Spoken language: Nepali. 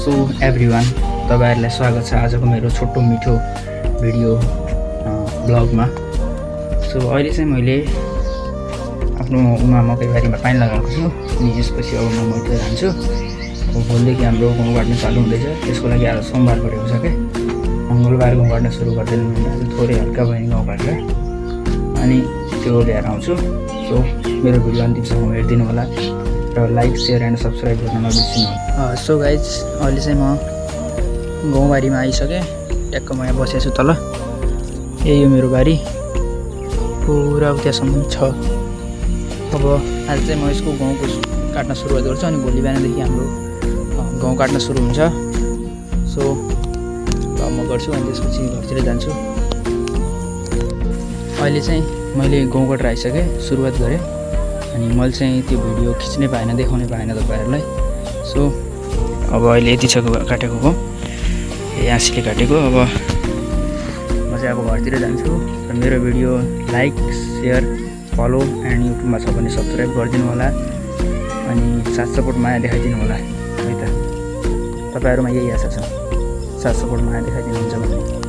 सो एभ्रिवान, तपाईहरुलाई स्वागत छ आजको मेरो छोटो मिठो भिडियो ब्लगमा। सो अहिले चाहिँ मैले आफ्नो मकैबारीमा पानी लगाएको छु अनि यसपछि अब म मैतिर जान्छु। अब भोलिदेखि हाम्रो गाउँ काट्न चालु हुँदैछ। त्यसको लागि आज सोमबार परेको छ के मंगलबार गाउँ काट्न सुरु गर्दैनौँ। आज थोरै हल्का भयो गाउँ काटेर अनि त्यो ल्याएर आउँछु। सो मेरो भिडियो अन्तिमसम्म हेरिदिनु होला र लाइक शेयर एन्ड सब्सक्राइब गर्न नबिर्सिनु। सो गाइज, अहिले चाहिँ म गाउँबारीमा आइसकेँ। ट्याक्क म यहाँ बसेको छु तल। यही हो मेरो बारी, पुरा त्यहाँसम्म छ। अब आज चाहिँ म यसको गाउँको काट्न सुरुवात गर्छु अनि भोलि बिहानदेखि हाम्रो गाउँ काट्न सुरु हुन्छ। सो म गर्छु अनि त्यसपछि घरतिर जान्छु। अहिले चाहिँ मैले गाउँ काटेर आइसकेँ, सुरुवात गरेँ अनि मैले चाहिँ त्यो भिडियो खिच्नै पाएन, देखाउनै पाएन तपाईहरुलाई। सो अब अहिले यति छ काटेको गाउँ, यहाँसिले काटेको। अब म चाहिँ अब घरतिर जान्छु र मेरो video like share follow and युट्युबमा छ भने सब्सक्राइब गरिदिनु होला अनि साथ सपोर्ट माया देखाइदिनु होला है त। तपाईहरुमा यही आशा छ, साथ सपोर्ट माया देखाइदिनुहुन्छ भने।